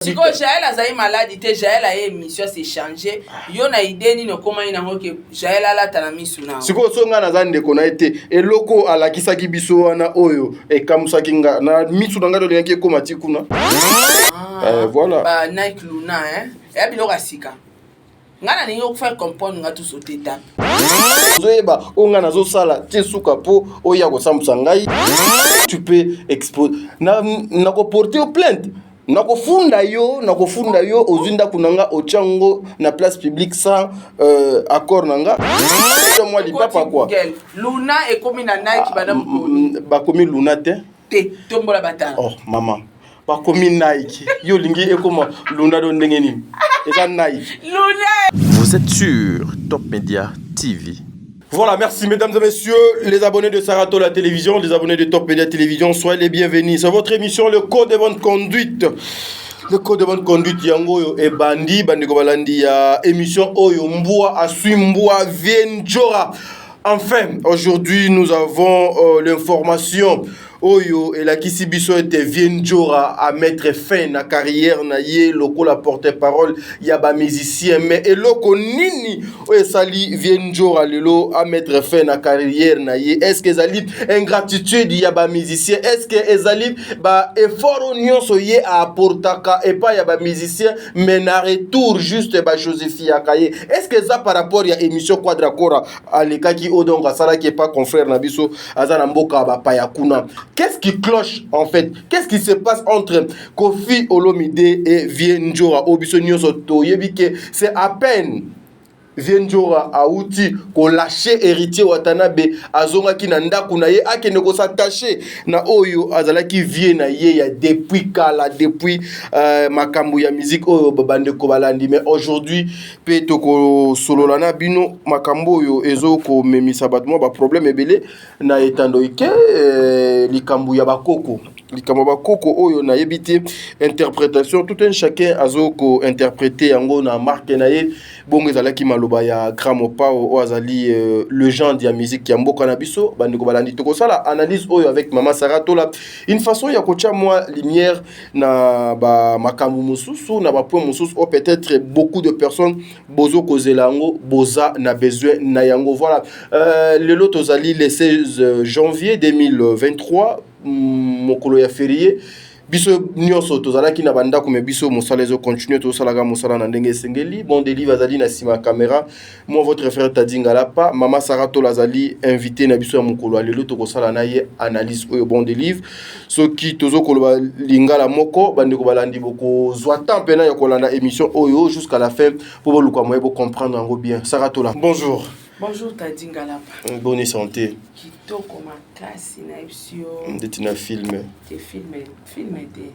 Sikoyo Jael azali maladi te, Jael aye emission a s'echanger, yo na idee nini okomaki nango ke Jael alata na misu na yo? Sikoyo soki ngai naza ndeko na ye te, eloko oyo alakisaki biso wana oyo ekamusaki nga na misu na ngai olingaki ekoma ti kuna. Ah, eh, voilà. Ba Nike Luna hein, eya biloko ya sika. Nga na lingi faire comprendre nga tout sauter étape. Ozoyeba oyo ngai nazosala ti suka mpo oya kosambwisa ngai. Tu peux exposer na nakoporte yo plainte. Nakofunda yo, nakofunda yo ozwi ndako na nga otya yango na place publique sans accord na nga. Mwa lipapa quoi. Luna ekomi na Nike banda mokolo. Bakomi Luna te. Te, tombola batala. Oh maman. Bakomi Nike. Yo olingi ekoma Luna do ndenge nini? Eza Nike. Luna. Vous êtes sur Top Media TV. Voilà, merci mesdames et messieurs, les abonnés de Sarato la télévision, les abonnés de Top Media Télévision, soyez les bienvenus. C'est votre émission Le Code de bonne conduite. Le code de bonne conduite yango oyo ebandi bandeko balandi ya émission oyo mbwa asui mbwa Vieux Ndjora. Enfin, aujourd'hui nous avons l'information oyo elakisi biso ete Vieux Ndjora a mettre fin na carrière na ye lokola porte-parole ya ba musicien. Mais eloko nini oyo esali Vieux Ndjora lelo a mettre fin na carrière na ye? Est-ce que ezali ingratitude ya ba musicien? Est-ce que ezali ba effort nyonso ye a apportaka epai ya ba musicien mais na retour juste ba josifiaka ye? Est-ce que eza par rapport ya émission Quadra Kora alekaki oyo donc asalaki epa confrère na biso aza na mboka bapaya kuna? Qu'est-ce qui cloche en fait? Qu'est-ce qui se passe entre Koffi Olomide et Vieux Ndjora? Oyo biso nyonso toyebi ke c'est à peine Vieux Ndjora auti kolâcher Héritier Watanabe, azongaki na ndako na ye akende kos'attacher na oyo azalaki vie na ye ya depuis kala, depuis makambo ya musique oyo bandeko balandi. Mais aujourd'hui mpe tokosolola na bino makambo oyo ezokomemisa bato mwa baproblème ebele na etando ike, likambo ya bakoko, likambo ya bakoko oyo nayebi te interprétation, tout un chacun azoko-interpréter yango na marque na ye. Bongo ezalaki maloba ya Grand Mopao oyo azali légende ya musique ya mboka na biso. Bandeko balandi, tokosala analyse oyo avec mama Sarah Tola, une façon ya kotia mwa lumière na bamakambo mosusu, na bapoint mosusu oyo peut-être beaucoup de personnes bozo kozela yango, boza na besoin na yango. Voilà, lelo tozali le 16 janvier 2023, mokolo ya férié. Biso nyonso tozalaki na bandako, me biso mosala ezocontinue, tozosalaka mosala na ndenge esengeli. Bon Delive azali na nsima ya caméra, moi votre frère Tadi Ngalapa. Mama Sara Tola azali invité na biso ya mokolo ya lelo, tokosala na ye analyse oyo. Bon Delive, soki tozokoloba lingala moko, bandeko balandi bokozwa temps mpena ya kolanda émission oyo jusqu'à la fin mpo boluka moye bocomprendre yango bien. Sara Tola, bonjour. Bonjour Tadi Ngalapa. Bonne santé? Kitoko makasi, nayebisi yo. Ndeti na film. Te, film film te,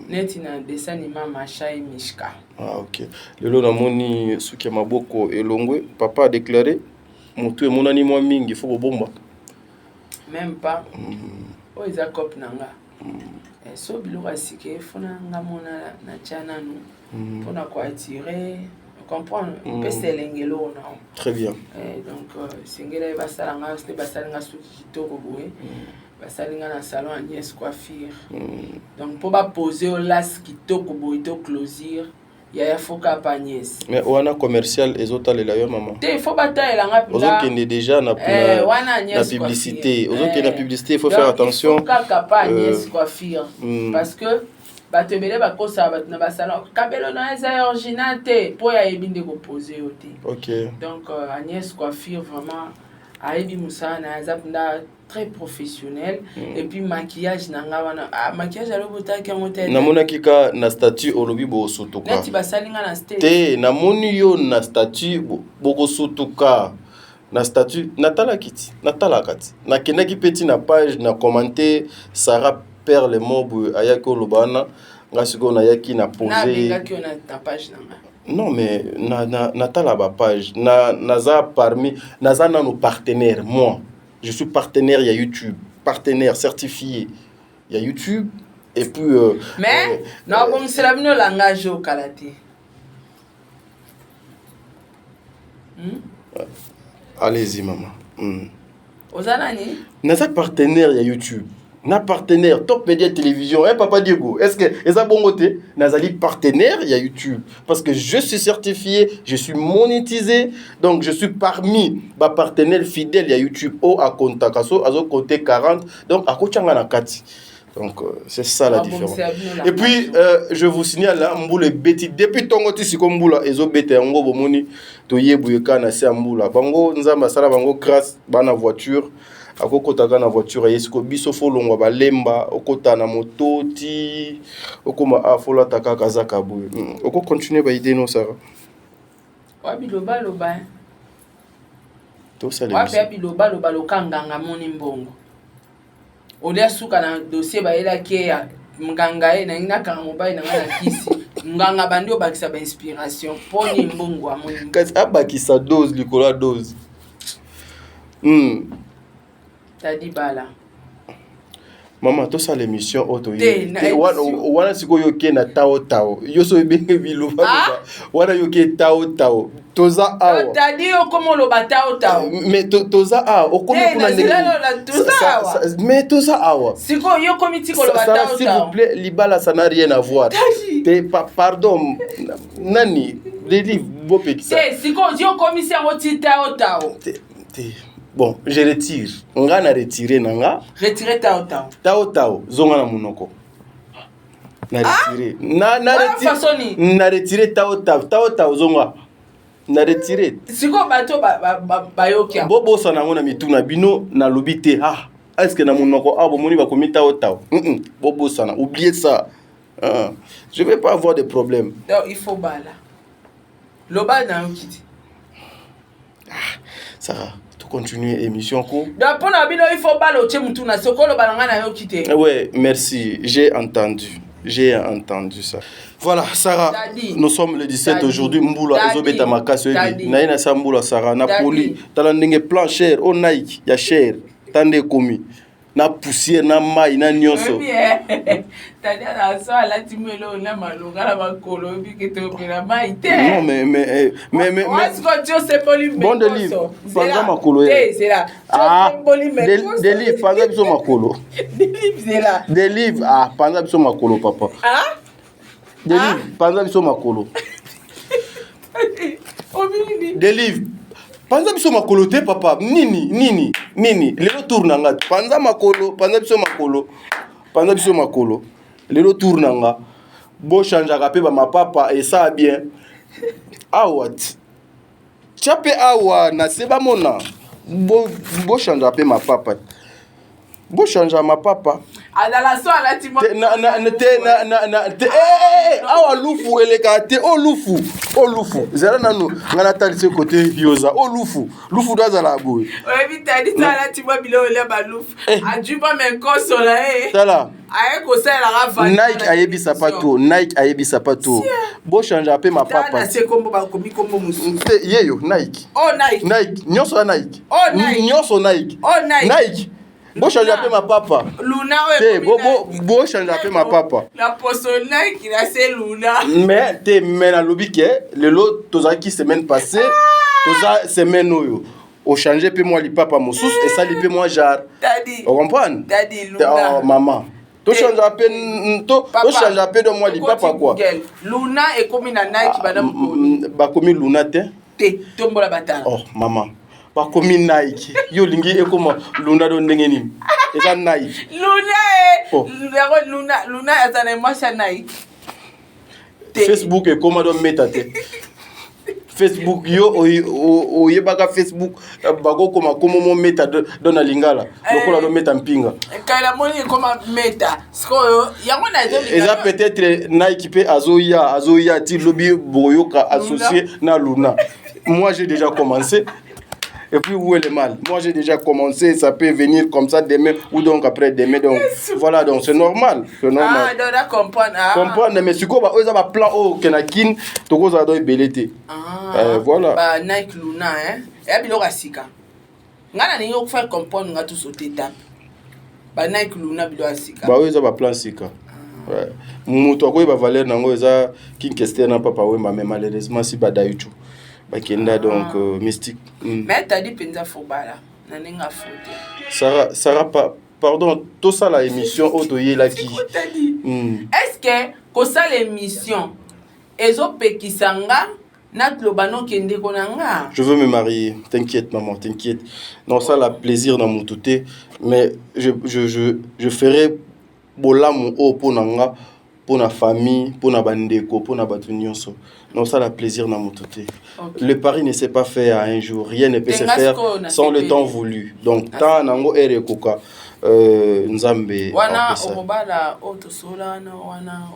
neti na dessin animé Masha et Mishka. Ah ok, lelo namoni suki ya maboko elongwe, papa a déclaré motu emonani mwa mingi, fo kobomba. Même pas, oyo eza cope na nga. So biloko ya sika efuna nga mona natya nanu mpona koattirer, comprendre, mpesa elenge eloko na. Très bien. Donc esengeli ye basala nga te, basali nga suki kitoko boye, basali nga na salon Agnès Coiffure. Donc mpo bapose yo lace kitoko boye to closure, yaya, foka pa Agnès. Mais wana commercial ezotalela yo, mama. Te, faut batalela nga. Ozokende déjà na na publicité, ozokende na publicité, il faut faire attention. Kaka pa Agnès Coiffure, parce que bato ebele bakosaka bato na basalon, kabelo na eza original te, mpo oyo ayebi nde kopose yo te. Donc Agnès Coiffure vraiment ayebi mosala na ye, aza mpenza très professionnel. Et puis maquillage na nga wana, ah, maquillage alobi otaki yango te. Namonaki ka na statut olobi bosutuka. Neti basali nga na stage. Te, namoni yo na statut bokosutuka na statut, natalaki ti, natalaka ti, nakendaki mpe ti na page na commenter Sarah Perle mo boye ayaki oloba wana, nga sikoyo nayaki na pose. Nabengaki yo na page na nga. Non, mais natala bapage na, naza parmi, naza nano partenaire, moi je suis partenaire ya YouTube, partenaire certifié ya YouTube et puis Mais nabongisela bino langage oyo kala te? Allez-y, maman. Oza nani? Naza partenaire ya YouTube. Na partenaire Top Media Télévision, hein, papa Diego, est-ce que eza bongo te? Nazali partenaire ya YouTube parce que je suis certifié, je suis monétisé, donc je suis parmi ba partenaire fidèle ya YouTube. O akontaka so azo compter 40, donc akotianga na kati. Donc c'est ça la différence. Et puis je vous signale là, mbula ebeti depuis tongo ti siko, mbula ezobeta. Yango bomoni toyebu eka na se ya mbula. Bango Nzambe asala bango grâce, bana voiture, akokɔtaka na voiture aye. Siko biso fo longwa balemba, okɔta na moto ti okóma a folata kaka azaka boye. Okocontinue baide no, Sara. Wa bilobaloba. Tosala. Wapi ya bilobaloba? Loka nganga moni mbongo olia suka na dossier bayelaki ye ya nganga. Ye nangi nakanga mobali na ngai na kisi. Nganga bandi obakisa bainspiration mponi mbongo amoni. Kasi abakisa dose likolo ya dose. Tadi bala. Mama, tosala émission oyo toye wana. Sikoyo oke na tao tao, yo so ebenge biloba wana, yoke tao tao, toza awa. Tadi, okoma oloba tao tao. Mais toza awa, okomi kuna ndenge? Mais toza awa. Sikoyo yo komi ti koloba tao tao. S'il vous plaît, libala, ça n'a rien à voir te. Pardon, nani Deli, bopekisa. Te, sikoyo yo okomisi yango ti tao tao. Te, bon, je retire. Nga na retire na nga. Retire tao tao. Tao tao, zonga na monoko. Na retire na retire, na retire tao tao. Tao tao, zonga, na retire. Sikoyo bato bayoki. Bobosana yango na mitu na bino. Nalobi te. Ah, est ce que na monoko awa bomoni bakomi tao tao? Bobosana, oubliez ça. Je vais pas avoir de problème. Donc il faut bala, loba nayoki te. Ah, Sarah, continuer émission ko. Donc mpona bino il faut bala, otie mutu na soki oloba na ngai nayoki te. Ouais, merci, j'ai entendu. J'ai entendu ça. Voilà, Sarah, Daddy. Nous sommes le 17 Daddy. aujourd'hui. Mbula, Daddy. ezobeta makasi oyebi. Daddy. Naye na sa mbula, Sarah, na Daddy. poli. Tala ndenge plancher o Nike ya cher. Tande ekomi. Na poussière, na mai, na nyonso. Oyebi, tadi na so alati melo na malonga na makolo, oyebi ke topela mai te. Non, mais sikoyo ti osemboli. Bon Deli, panza makolo ye. Te, zela. Ah, Deli, panza biso makolo. Deli, zela. Deli, ah, panza biso makolo, papa. Ah. Deli, panza biso makolo. Obini. Deli, panza biso makolo te, papa. Nini, nini, nini? Lelo tour na nga. Panza makolo, panza biso makolo. Panza biso makolo. Lelo tour na nga. Bochangeaka mpe bamapapa, esala bien. Awa tia mpe awa na se bamona. Bochangeaka mpe mapapa. Bochangeaka mapapa. Azala so alati. Te na te na te eh, awa lufu elekaka te. O lufu, o lufu, zala nanu nga natalisi kote yoza. O lufu, lufu do azala boye. Oyebi, tadi so alati mwa biloko elia balufu, ajui mwa menkoso na ye. Tala. Aye kosalelaka. Nike ayebi sapato, Nike ayebi sapato. Bochangeaka mpe mapapa. Na se kombo bakomi kombo mosusu. Te, yeyo Nike. Oh, Nike. Nike nyonso ya Nike. Oh, Nike. Nyonso Nike. Oh, Nike. Nike, bochangeaka mpe mapapa. Luna oyo. Te, bochangeaka mpe mapapa. Na poso Nike, na se Luna. Mais te, mais nalobi ke lelo tozalaki semaine passée, toza semaine oyo, ochange mpe mwa lipapa mosusu, esali mpe mwa genre. Tadi. Ocomprendre? Tadi, Luna. Oh, mama, tochange mpe, tochange mpe do mwa lipapa quoi. Luna ekomi na Nike bana mokoni. Bakomi Luna te. Te, tombola batala. Oh mama, bakomi Nike, yo olingi ekoma Luna do ndenge nini? Eza Nike. Luna e. Oh. Yango Luna, Luna aza na mwasi ya Nike te. Facebook ekoma do Meta te. Facebook, yo oyebaka Facebook, bakokoma komo mo Meta do na lingala lokola do Meta mpinga. Kai namoni ekoma Meta sikoyo, yango nazolinga. Eza peut-être Nike mpe azoya, azoya ti lobi boyoka associé na Luna. Moi, j'ai déjà commencé. Et puis, où est le mal? Moi, j'ai déjà commencé, ça peut venir comme ça demain ou donc après demain. Donc voilà, donc c'est normal, c'est normal. Ah, donc na comprendre, ah. Comprendre, mais sikoyo ba oyo eza baplan oyo okende na Kine, tokozala do ebele te. Ah. Voilà. Ba Nike Luna, hein, eya biloko ya sika. Ngai nalingi ofaire comprendre nga tosote étape. Ba Nike Luna, biloko ya sika. Baoyo eza baplan sika. Ouais. Moto akoyeba valeur nango eza King Kester na Papa Wemba, mais malheureusement si badayutu bakenda. Donc mystique. Mais tadi mpenza fo bala na ndenge afo te. Sarah, Sarah pa. Pardon, tosala émission oyo toyelaki. Est ce que kosala émission ezopekisa nga natloba noke ndeko na nga? Je veux me marier. T'inquiète, maman, t'inquiète. Non, ça la plaisir na mutu te, mais je ferai bolamu oyo mpo na nga, mpo na famille, mpo na bandeko, mpo na bato nyonso. Non, ça la plaisir na mutu te. Le pari ne s'est pas fait à un jour. Rien ne peut se faire sans le temps voulu. Donc temps nango ere ekoka, Nzambe wana okobala oyo tosola wana wana.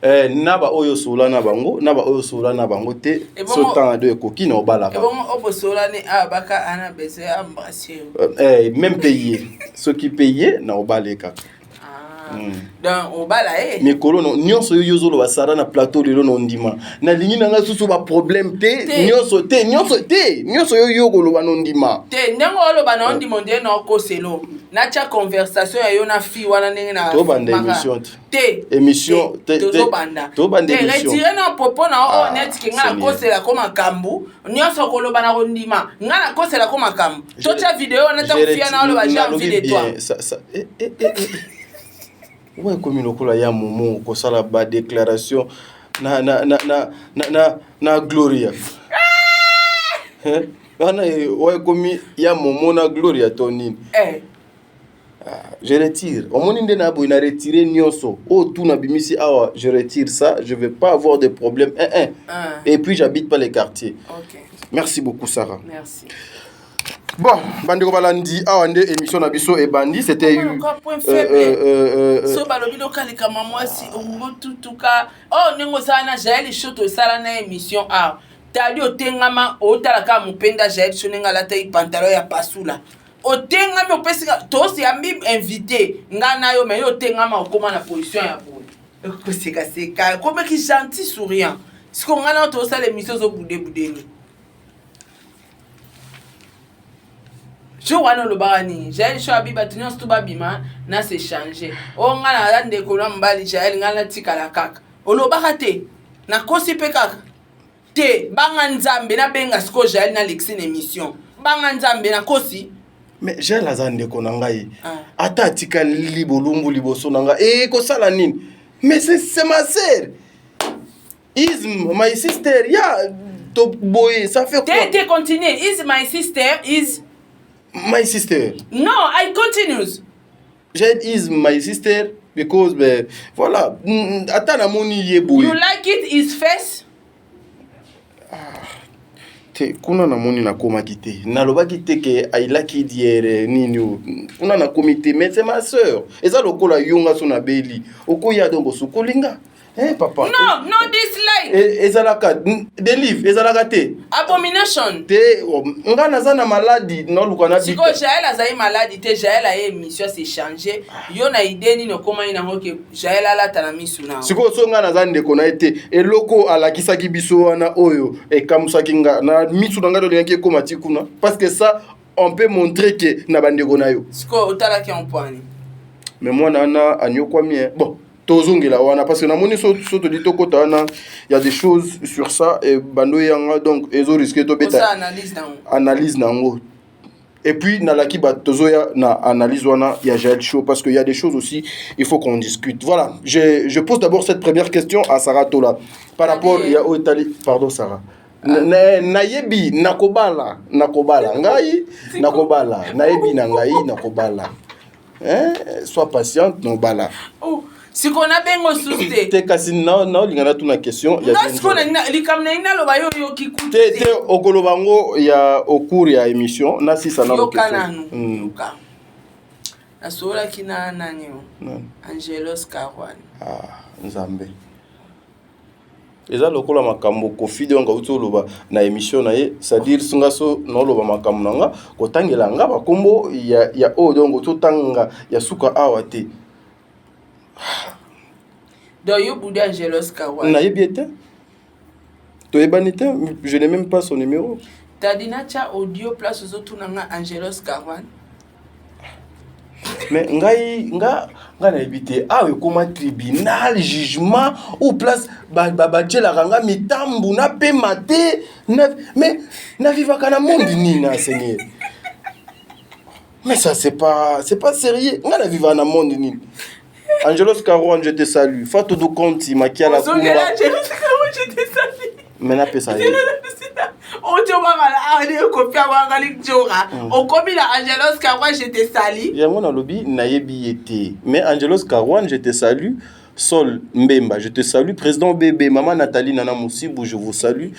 Eh, na baoyo osola na bango, na baoyo osola na bango te, so temps do ekoki na obalaka. Ebongo oyo bosola ni awa baka ana besoin ya embrasser? Eh, même paye, soki paye na obale kaka. Donc obala ye. Mikolo no nyonso oyo ozoloba, Sara, na plateau lelo na ondima. Nalingi na ngai susu baproblème te. Nyonso te, nyonso te, nyonso oyo yo koloba na ondima. Te, ndenge oloba na ondima, ondie na okoselo natya conversation ya yo na fille wana ndenge na Tobanda émission te. Te. Émission te. Tozobanda. Tobanda émission. Retire na propos na oyo neti ke ngai nakoselako makambo nyonso koloba na kondima. Ngai nakoselako makambo. Totya video wana ntango fille na oloba j'ai envie de toi. Oyo ekomi lokola ya momo kosala badéclaration na Gloria wana. Oyo ekomi ya momo na Gloria to nini? Eh. Je retire. Omoni nde na boye na retire nyonso oyo tu nabimisi awa. Je retire ça, je vais pas avoir de problème un un. Ah. Et puis j'habite pas les quartiers. Merci beaucoup, Sarah. Merci. Bon, bandeko balandi, awa nde émission na biso ebandi. C'était point faible. So balobi lokalikama mwasi okotutuka oyo ndenge osala na Jael Show, tosala na émission awa, tali otengama, otala kaka mopenda Jael Show ndenge alataki pantalon ya pasula. Otengami, opesika tosiyambi invité nga na yo, mais yo otengama, okóma na position ya boye, kosekaseka, okomaki gentil souriant. Siko nga na yo tosala émission, ozobudebudeni. Jour wana olobaka nini? Jael Show abi bato nyonso to babima na s'échange. Oyo ngai naza ndeko na mobali Jael, ngai natikala kaka. Olobaka te, nakosi mpe kaka te. Banga Nzambe, nabenga sikoyo Jael, nalekisi na émission. Banga Nzambe, nakosi? Mais Jael aza ndeko na ngai. Ata atikali bolumbu liboso na ngai, ekosala nini? Mais c'est ma sœur, is my sister ya to boye, ça fait quoi? Te, te, continue. Is my sister, is my sister. No, I continues. Jael is my sister because, ben, voilà, ata namoni ye boye. You like it, his face? Te, kuna namoni nakomaki te, nalobaki te ke ayilaki diere nini o kuna nakomi te. Mais c'est ma sœur, eza lokola yo nga so nabeli, okoya donc osukoli nga. Eh, papa. No, no dislike. Ezalaka delive, ezalaka te. Abomination. Te, nga naza na maladi, naluka na Sikoyo Jael azali maladi te. Jael aye émission s'échange. Yo na idée nini okomani nango ke Jael alata na misu na? Sikoyo so nga naza ndeko na ye te, eloko alakisaki biso wana oyo ekamusaki nga na misu na ngai, tolingaki ekóma ti kuna, parce que ça on peut montrer ke na bandeko na yo. Sikoyo otalaki yango poani? Mais mwana wana anyokwami. Bon, tozongela wana parce que namoni so toli tokota wana, y a des choses sur ça e bando eyanga, donc ezorisque tobeta analyse na yango. Et puis nalaki bato tozoya na analyse wana ya Jael Show, parce qu'il y a des choses aussi, il faut qu'on discute. Voilà, je pose d'abord cette première question à Sarah Tola par rapport ya oyo etali. Pardon, Sarah. Nayebi nakobala, nakobala ngai, nakobala, nayebi na ngai nakobala. Hein? Sois patiente, nobala. Oh. Sikoyo nabenga osusu te. Te, kasi naolinga natuna question. Nga sikoyo likambo na ye naloba, yo oyoki kutu. Te, te, okoloba yango ya au cours ya émission. Nasisa nano. Yoka nanu, yoka. Nasololaki na nani o, Angelos Carwan. Ah, Nzambe, eza lokola makambo Kofi donc auti oloba na émission na ye, c'est-à-dire nga so naoloba makambo na nga, kotangela nga bakombo ya oyo donc totanga ya suka awa te. Donc yo budi Angelos Carwan? Nayebi ye te, toyebani te, je n'ai même pas son numéro. Tadi natya audio place ozotuna nga Angelos Carwan. Mais ngai nga nayebi te, awa ekóma tribunal, jugement ou place batielaka nga mitambu, napema te. Mais navivaka na monde nini na Seigneur? Mais ça, c'est pas sérieux. Nga na vivre na monde nini? Angelos Carouane, je te salue. Fatou do Conti, Makiala Ozongela. Kumba. Angelos Carouane, je te salue. Mais napesa ye. Ojobakala awa ekopi awakali jora, okomi na Angelos Carouane, je te salue. Yango nalobi, nayebi ye te. Mais Angelos Carouane, je te salue. Sol Mbemba, je te salue. Président Bébé, Maman Nathalie Nana Moussibou, je vous salue.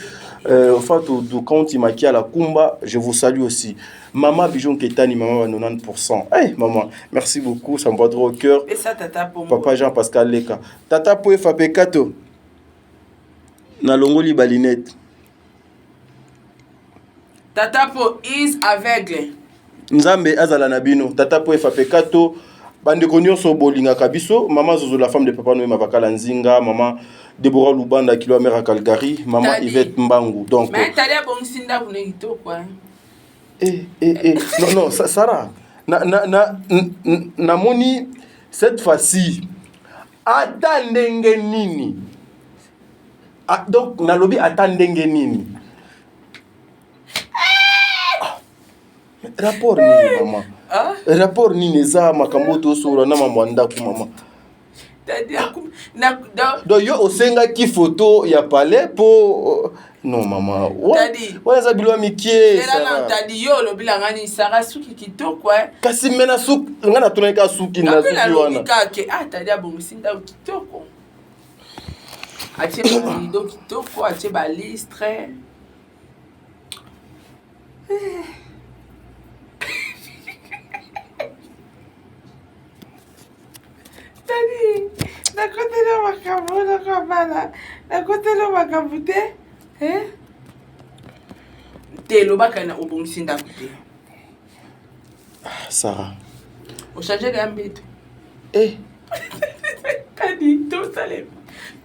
Fatou do Conti, Makiala Kumba, je vous salue aussi. Maman Bijon Ketani, maman 90%. Hey, maman, merci beaucoup, ça me va droit au cœur. Pesa tata pombo. Papa Jean-Pascal Leka. Tata Poe Fapekato. Nalongoli ba lunettes. Tata po is aveugle. Nzambe azala na bino. Tata Poe Fapekato. Bandeko nyonso bolingaka biso, mama Zozo, la femme de papa Noé Mavakala Nzinga, mama Deborah Lubanda, kilo mère à Calgary, mama Tadi. Yvette Mbangu. Donc, Mais tali abongisi ndako ne kitoko, hein. Eh, eh, eh. Non, non, Sarah, na, na, na, namoni cette fois-ci, ata ndenge nini. Ah, donc, nalobi ata ndenge nini. Ah, rapport nini, mama? Ah? Rapport nini eza makambo tosola na mama ndako, mama? Tadi na Donc yo osengaki photo ya palais po non, mama. Tadi. Wana eza bilo ya mike. Zela na Sarah. Tadi, yo olobelanga nini? Sara suki kitoko, eh. Kasi me na suki nga natunaki kaka suki na Nga mpe suki nalobi wana. kaka ke ah, tadi abongisi ndako kitoko, atie ba rideau kitoko, atie ba lustre. Tadi, nakotela makambo nakobala, nakotela makambo te, eh? Te, lobaka na obongisi ndako te. Sarah. Ochange ya mbeto. Eh. Tadi, tosala,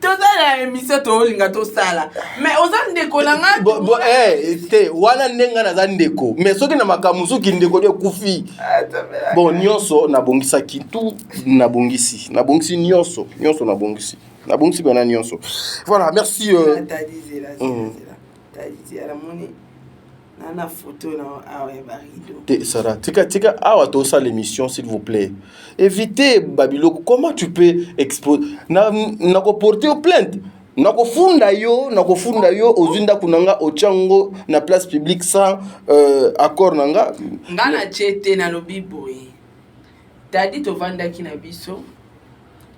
tozala émission, tolinga tosala, mais oza ndeko na nga. Bo, eh, te wana ndenge nga naza ndeko, mais soki na makambo mosuki ndeko nde ekufi. Bon, nyonso nabongisaki tu, nabongisi nyonso, nyonso nabongisi mpena nyonso. Voilà, merci. Tadi, zela. Zela, tadi, zela, namoni na photo na awa ya ba rideau. Te, Sarah, tika, tika awa tosala émission, s'il vous plaît. Évitez babiloko. Comment tu peux exposer? Na nakoporter yo plainte. Nakofunda yo, nakofunda yo, ozwi ndako na nga, otia yango na place publique sans accord na nga. Nga na tie te, nalobi boye. Tadi, tovandaki na biso,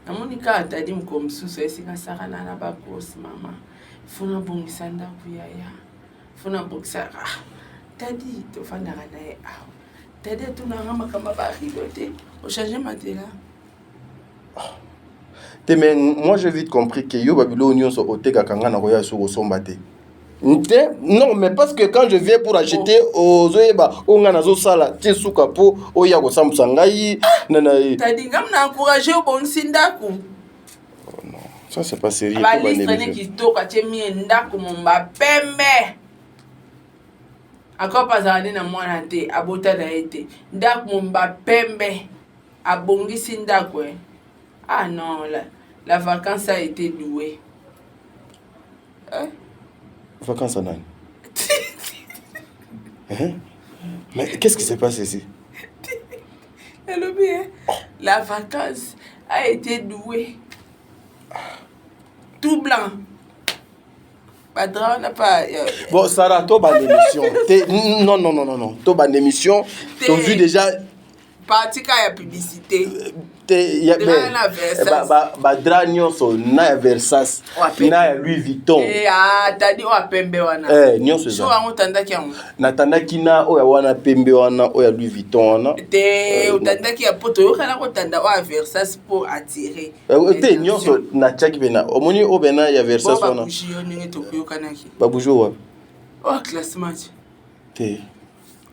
namoni kaka tadi mokolo mosusu esika Sara na bakosi: "Mama, faut nabongisa ndako yaya, faut nabongisa." Ah, tadi, tovandaka na ye awa, tadi atunaka makambo ya ba rideau te, ochange matelas. Te, mais moi j'ai vite compris que yo babiloko nyonso otekaka, nga nakoya so kosomba te. Te, non, mais parce que quand je viens pour acheter, ozoyeba oyo ngai nazosala tie suka mpo oya kosambwisa ngai na Tadi, ngam na encourage obongisi ndako. Ça, c'est pas sérieux. Ba lustre ne kitoko, atie mie ndako momba pembe. Encore mpe azala nde na mwana te, abota na ye te, ndako momba pembe, abongisi ndako, eh. Ah non, la vacance a été douée, eh? Vacances à nani, hein? Mais qu'est-ce qui se passe ici? Elobi, eh? La vacance a été douée, tout blanc, ba drap wana pa. Bon, Sarah, tobanda émission te. Non, non, non, non, non, tobanda émission. Tozwi déjà Parti ka ya publicité. Te ya Drap mais, na Versace. Ba drap nyonso na ya Versace Oyo apembe. na ya Louis Vuitton. Eh, ah, tadi, oyo apembe wana. Eh, nyonso so eza. yango otandaki yango? Natandaki na oyo ya wana pembe wana, oyo ya Louis Vuitton wana. Te, otandaki ya po toyokana kotanda oyo ya Versace mpo atire. Eh, te, nyonso natiaki pena, omoni oyo pena ya Versace wana. Ba bougie yo ndenge tokoyokanaki. Ba bougie oyo wapi? Oyo classement ti. Te.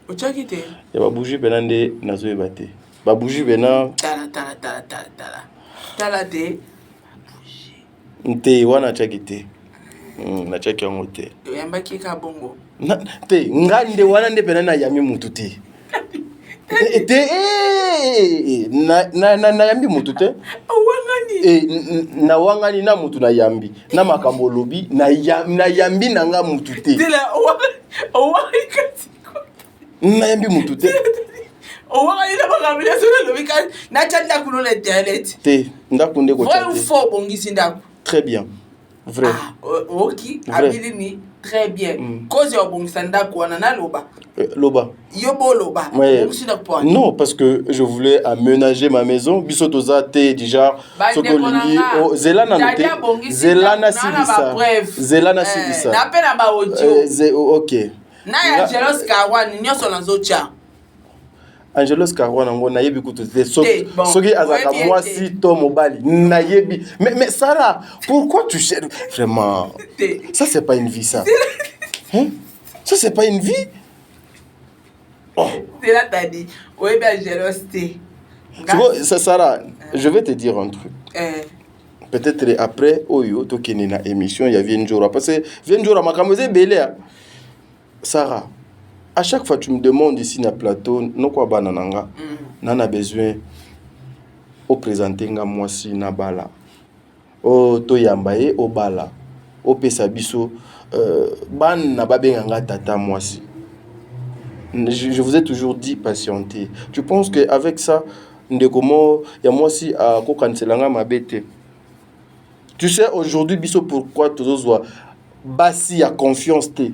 Otiaki te? Ya ba bougie pena nde nazoyeba te, ba bougie pena. Tala, tala, tala, tala, tala, tala te. Te, wana atiaki te. Natiaki yango te. Oyambaki ka bongo? Te, nga nde wana nde pena nayambi mutu te. Eh, te, eh, nayambi mutu te. Owangani. Eh, nawangani na mutu nayambi na makambo olobi, nayambi na nga mutu te. Tela, owangani kati. Nayambi mutu te. Owakani na makambo nyonso nalobi ka natya ndako no na internet. Te, ndako nde kotya te. Vrai ou faux, obongisi ndako? Très bien. Vrai. Ah, oki abili ni très bien. Cause ya obongisa ndako wana naloba. Loba. Yo boloba. Ouais. Obongisi ndako mpo wana. Non, parce que je voulais aménager ma maison. Biso toza te déjà. Soki olingi oh, zela nanu te. Zela na silisa. Zela na silisa. Na pe na ba audio. Ok. Na ya Angelos Karwan nyonso nazotya. Angelos Karwan yango nayebi kutu te soki azalaka mwasi to mobali nayebi. Mais Sarah, pourquoi tu cherches vraiment? Ça, c'est pas une vie, ça. Hein? Ça, c'est pas une vie. Oh. Zela Tadi, oyebi Angelos te. Tu vois, ça, Sarah, je vais te dire un truc. Peut-être après oyo tokende na émission ya Vienjora, parce que Vienjora makambo eza ebele. Sarah, à chaque fois tu me demandes ici na plateau noko bana nanga nana besoin oprésente nga mwasi na bala o toyamba ye obala opesa biso bana babenga nga tata mwasi. Je vous ai toujours dit, patienter. Tu penses que avec ça ndeko mo ya mwasi akokanisela nga mabe te? Tu sais, aujourd'hui biso pourquoi tozozwa basi ya confiance te?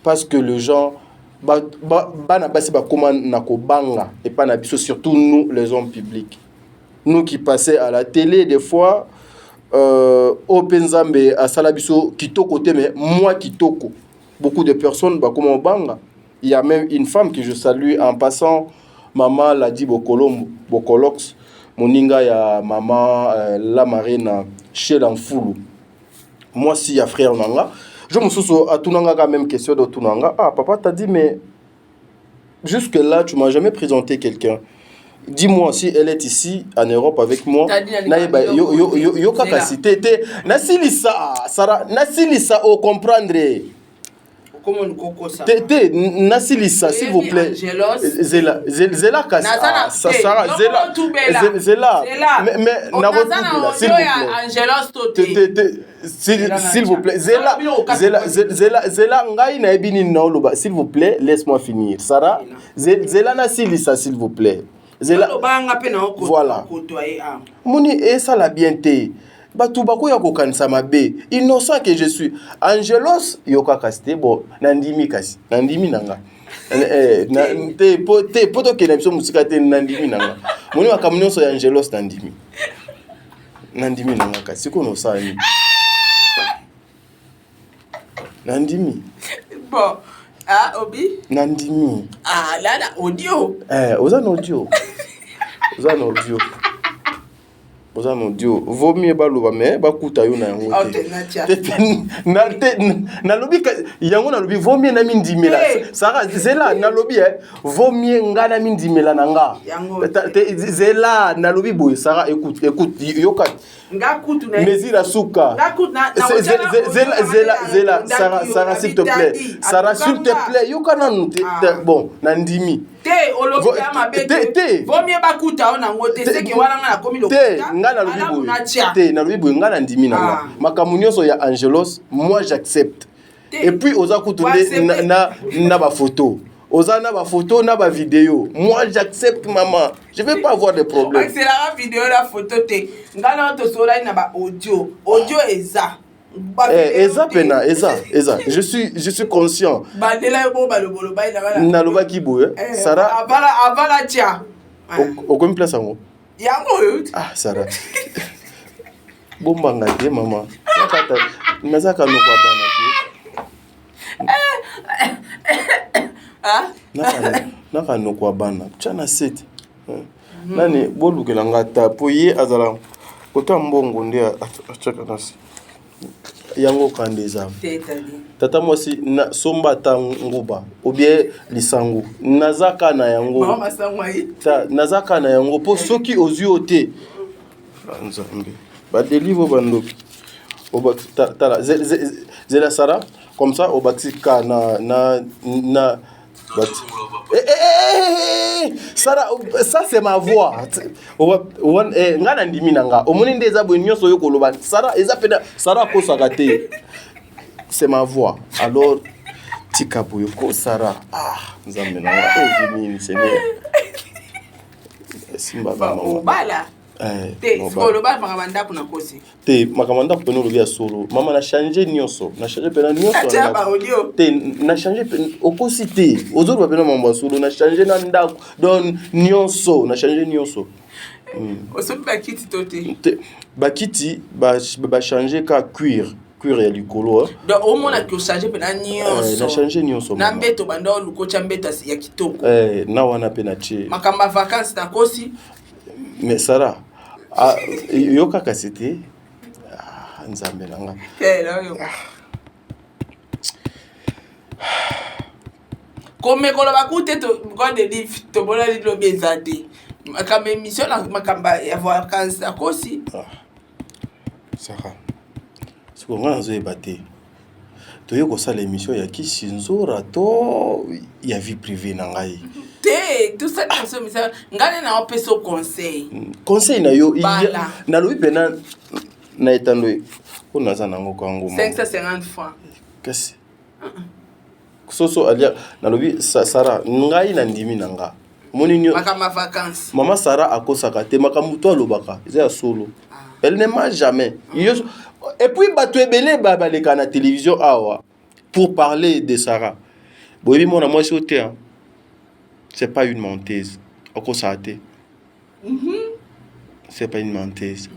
Parce que les gens bana basi bakoma na kobanga epai na biso, surtout nous les hommes publics, nous qui passaient à la télé des fois. Oyo mpe Nzambe asala biso kitoko te, mais moi kitoko, beaucoup de personnes bakoma obanga. Il y a même une femme que je salue en passant, mama Ladi Bokolombo Bokolox, moninga ya mama la marina Shela Mfulu, mwasi ya frère na nga. Jo mosusu atunanga ka même question de tunanga: "Ah papa, t'as dit, mais jusque là tu m'as jamais présenté quelqu'un. Dis-moi si elle est ici en Europe avec moi." Nayeba yo, yo, yo, yo kaka si te te nasilisa, Sara, nasilisa ocomprendre te te. Nasilisa, s'il vous plaît. Zela, zela kasi. Ah, Sara, zela, zela. Mais nakotubela, s'il vous plaît. Te te te, s'il vous plaît, zela, zela, zela, zela. Ngai nayebi nini naoloba. S'il vous plaît, laisse-moi finir, Sara. Zela nasilisa, s'il vous plaît, zela. Voilà, moni esala bien te. Bato bakoya kokanisa mabe, innocent que je suis. Angelos, yoka kasi te. Bon, nandimi kasi, nandimi na nga te po tokende biso mosika te. Nandimi na nga, moni makambo nyonso ya Angelos, nandimi, nandimi na nga. Kasi sikoyo nosala nini? Nandimi. Bon, ah, obi. Nandimi. Ah, là, na audio. Eh, oza na audio, oza na audio, oza na audio. Vaut mieux baloba mais bakuta yo na yango te. Nalobi yango, nalobi vaut mieux na mindimela. Sara, zela, nalobi vaut mieux nga na mindimela na nga. Zela, nalobi boye. Sara, écoute, écoute, yoka. Mesure suka. Zela, zela, zela, Sara, Sara, s'il te plaît. Sara, s'il te plaît, yoka nanu te. Bon, nandimi. Te, olobi ya mabe te. Vaut mieux bakuta yo nango te, seke wana nga nakomi. Te, nga nalobi boye te, nalobi boye: nga nandimi na nga makambo nyonso ya Angelos, moi j'accepte. Et puis oza kutu nde na bafoto, oza na bafoto na bavideo. Moi j'accepte, maman, je vais pas avoir de problème. Aselaka video na photo te. Nga na tosolani na baaudio, audio eza. Eza pena, eza, eza, je suis conscient. Bandela yo bo balobolo. Nalobaki boye, Sara. Avala tia. Okomi place yango. Yango oyo. Ah Sara, bombanga te mama, nazaka noko ya bana te. Naka noko ya bana, tya na sete nani bolukela nga ta po ye azala kota mbongo nde atiaka na se yango. Kanda eza tata mwasi na somba ata nguba obie lisango, naza ka na yango, naza ka na yango mpo soki ozwi yo te. Nzambe, badelivre bandoki. Tala, zela Sara, comme ça obakisi ka na. Eh, eh, eh, Sara, ça c'est ma voix. Nga na ndimi na nga. Omoni nde eza boye nyonso oyo koloba. Sara eza pena, Sara akosaka te. C'est ma voix. Alors tika boye ko, Sara. Ah, Nzambe na nga. Oh, nini, Seigneur. Esimbaka mama. Obala te, sikoyo oloba makambo ya ndako na kosi. Te, makambo ya ndako mpena olobi ya solo, mama. Na change nyonso, na change mpena nyonso te, na change. Okosi te, ozoloba mpena makambo ya solo. Na change na ndako, donc nyonso na change nyonso. Osombi bakiti to te? Te, bakiti bachange ka cuir, cuir ya likolo. Donc omonaki ochange mpena nyonso? Na change nyonso. Na mbeto, banda oluka otya mbeto ya kitoko. Na wana mpe na tie. Makambo ya vacance, nakosi? Mais Sara, yo kaka si te, Nzambe na nga. Komekoloba ku te, God tomonani lobi, eza te makambo émission na makambo ya vacance, nakosi? Sara, sikoyo ngai nazoyeba te, toye kosala émission ya kisi nzora to ya vie privée na ngai? Te, tosali na biso misala, ngai nde naopesa conseil. Conseil na yo, nalobi mpena na etando oyo naza nango kango. 550 francs. Kasi soso alia, nalobi Sara, ngai na ndimi na nga, omoni. Makambo ya vacance. Mama Sara akosaka te, makambo to alobaka eza ya solo. Elle ne ment jamais. Et puis bato ebele baleka na télévision awa pour parler de Sarah, boyebi mwana mwasi oyo te, c'est pas une menteuse, akosaka te. C'est pas une menteuse.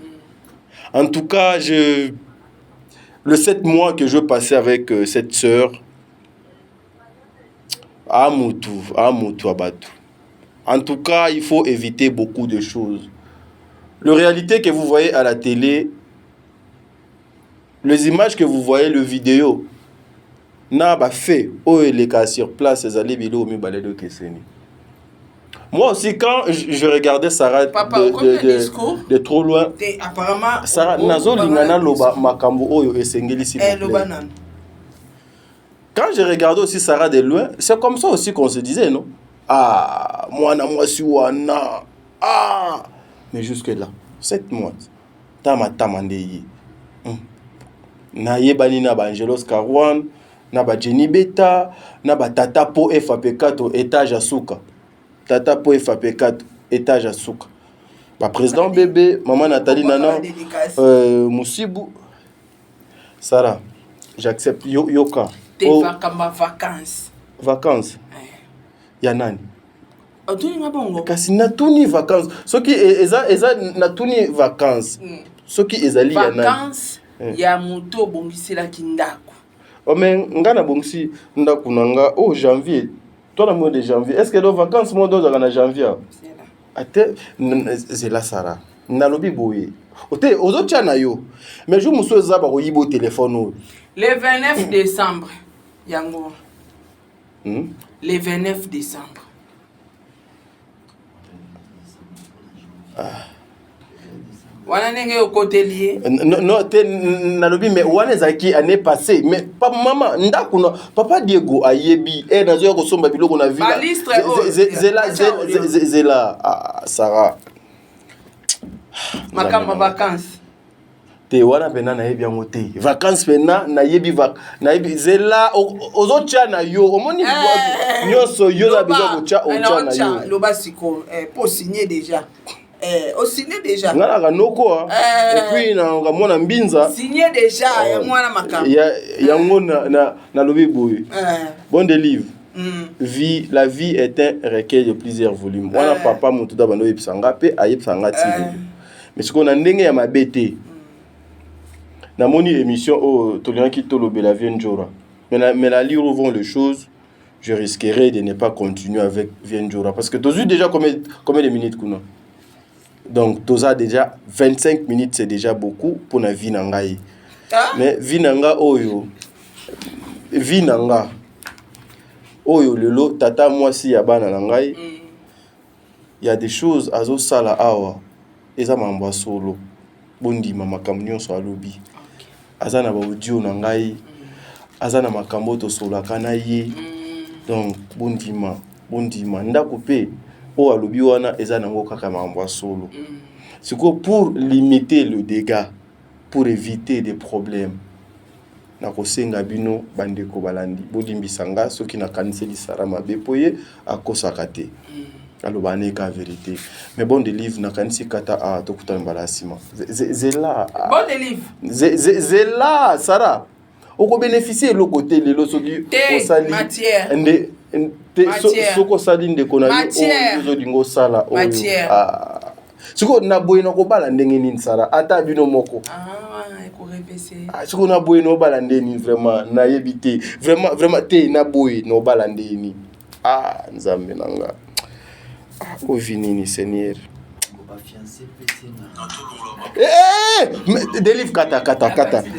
En tout cas, je le 7 mois que je passais avec cette sœur, amutu amutu abatu, en tout cas, il faut éviter beaucoup de choses. La réalité que vous voyez à la télé, les images que vous voyez, le vidéo na bafait oyo eleka sur place, ezali biloko mibale ekeseni. Moi aussi, quand je regardais Sarah Papa, de trop loin, apparemment Sarah, nazolinga naloba makambo oyo esengeli, s'il vous plaît. Quand je regardais aussi Sarah de loin, c'est comme ça aussi qu'on se disait, non? Ah, mwana mwasi wana, ah, mais jusque là 7 mois, tama tama nde ye. Nayebani na baangelos Carwan, na bajeni beta, na batata po fap4 étage ya suka, tata po fap4 étage ya suka, baprésident bébé, mama Nathalie Nana, Musibu. Sara, j'accepte yo, yoka. Te, oh, vacances. Vacances ya nani? Otuninga bongo. Kasi natuni vacances soki eza natuni vacances soki ezali ya nani? Vacances ya moto obongiselaki ndako. Oh, mais nga nabongisi ndako na nga oh janvier to na mois de janvier. Est ce que do vacances mo dozalaka na janvier? Ate, zela Sara, nalobi boye te, ozotia na yo, mais jour mosusu eza bakoyiba o telefone oyo. Le 29 décembre yango. Le 29 décembre. Ah. Wana ndenge okoteli ye. Non te, nalobi, mais wana ezalaki année passée. Mais pa, mama, ndako na papa Diego ayebi e nazoya kosomba biloko na villa. Zela, zela, ah, Sara. Makambo vacances. Te, wana mpena nayebi yango te. Vacances mpena nayebi, nayebi. Zela, ozotia na yo, omoni nyonso yo na besoin kotya, otya na yo. Loba sikoyo po signer déjà, osigne déjà. Nga naka noko et puis nanga mwana mbinza. Signe déjà ya mwana makambo. Yango nalobi boye, bon de livre vie, la vie est un recueil de plusieurs volumes. Wana papa moto da bando oyebisa nga mpe ayebisa nga ti lelo, mais sikoyo na ndenge ya mabe te. Namoni émission oyo tolingaki tolobela vie Njora, mais l'allure où vont les choses, je risquerais de ne pas continuer avec vie Njora, parce que tozwi déjà combien de minutes kuna? Donc toza déjà 25 minutes, c'est déjà beaucoup pour na vie na ngai. Ah? Mais vie na nga oyo, vie na nga oyo lelo, tata mwasi ya bana na ngai, y a des choses azosala awa, eza makambo ya solo. Bondima makambo nyonso alobi. Aza na baaudio na ngai, aza na makambo oyo tosolaka na ye. Donc bondima, bondima ndako mpe oyo alobi wana eza nango kaka makambo ya solo. Sikoyo, pour limiter le dégât, pour éviter des problèmes, nakosenga bino bandeko balandi, bolimbisa nga soki nakaniseli Sara mabe, mpo ye akosaka te. Aloba ne ka vérité. Mais bon de livre nakanisi kata a tokutana mbala ya nsima. Zela. Bon de livre. Zela Sara. Okobénéficie eloko te lelo soki osali nde te, soki osali ndeko na yo oyo ozolinga osala oyo. Sikoyo na boye na kobala ndenge nini, Sara? Ata bino moko. Sikoyo na boye na obala ndenge nini? Vraiment nayebi te, vraiment, vraiment te. Na boye na obala ndenge nini? Ah, Nzambe na nga, ovi nini, Seigneur? Eh, eh, eh! Délivre, kata, kata, kata, kata.